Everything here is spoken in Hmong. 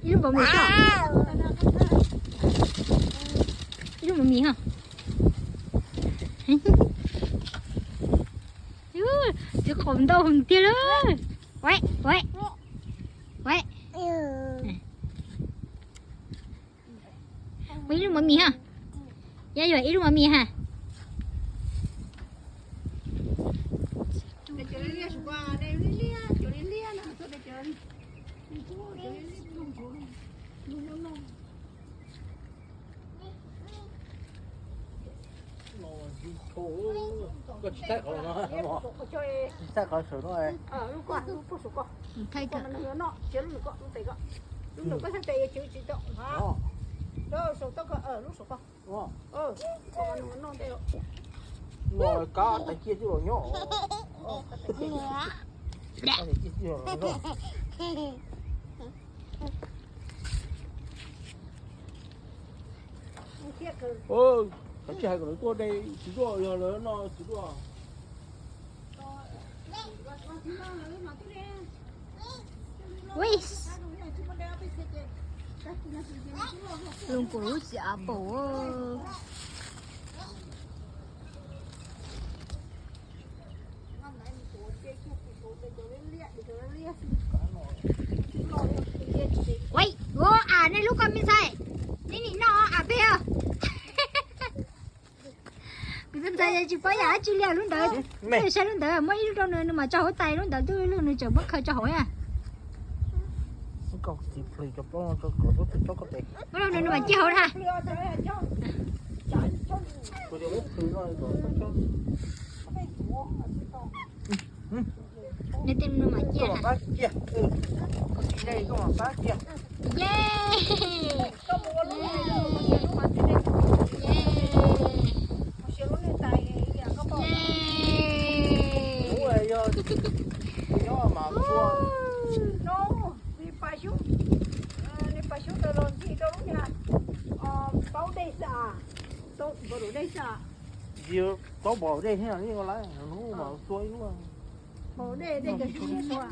Ib lub npaum mis, ib lub npaum mis ha. Txiv qaum ntau tiag lawm. Ua, ua, ua. Ua ib lub npaum mis ha. Yog ib lub npaum mis ha. Koj tsis thaij qhov no, tsis thaij qhov saum no. Kab tais ciaj twb los nyob. Tais ciaj twb los nyob. Koj tsis hais kom lawv tuaj de txiv duaj, yog lawv noj txiv duaj. Lub kuv lub txiv av paum. Ua, nej lub koj me ntxhais, nej nim noj av pem os. Kuv tus ntxhais tsis paub yam dab tsi li lub ntawd. Saib lub ntawd muaj ib lub rau nws, nws mam tso hauv tais, lub ntawd twb lwj nws tseem muab khaws tso hauv na. Muab rau nws, nws mam cia hauv na. Nws tej nws mam cia na. Ye. Ye. Ye. Paub dej xwb, paub dej xwb. Paub dej thiab, hnub mas tua ib lub. Paub dej, dej cov siab siab.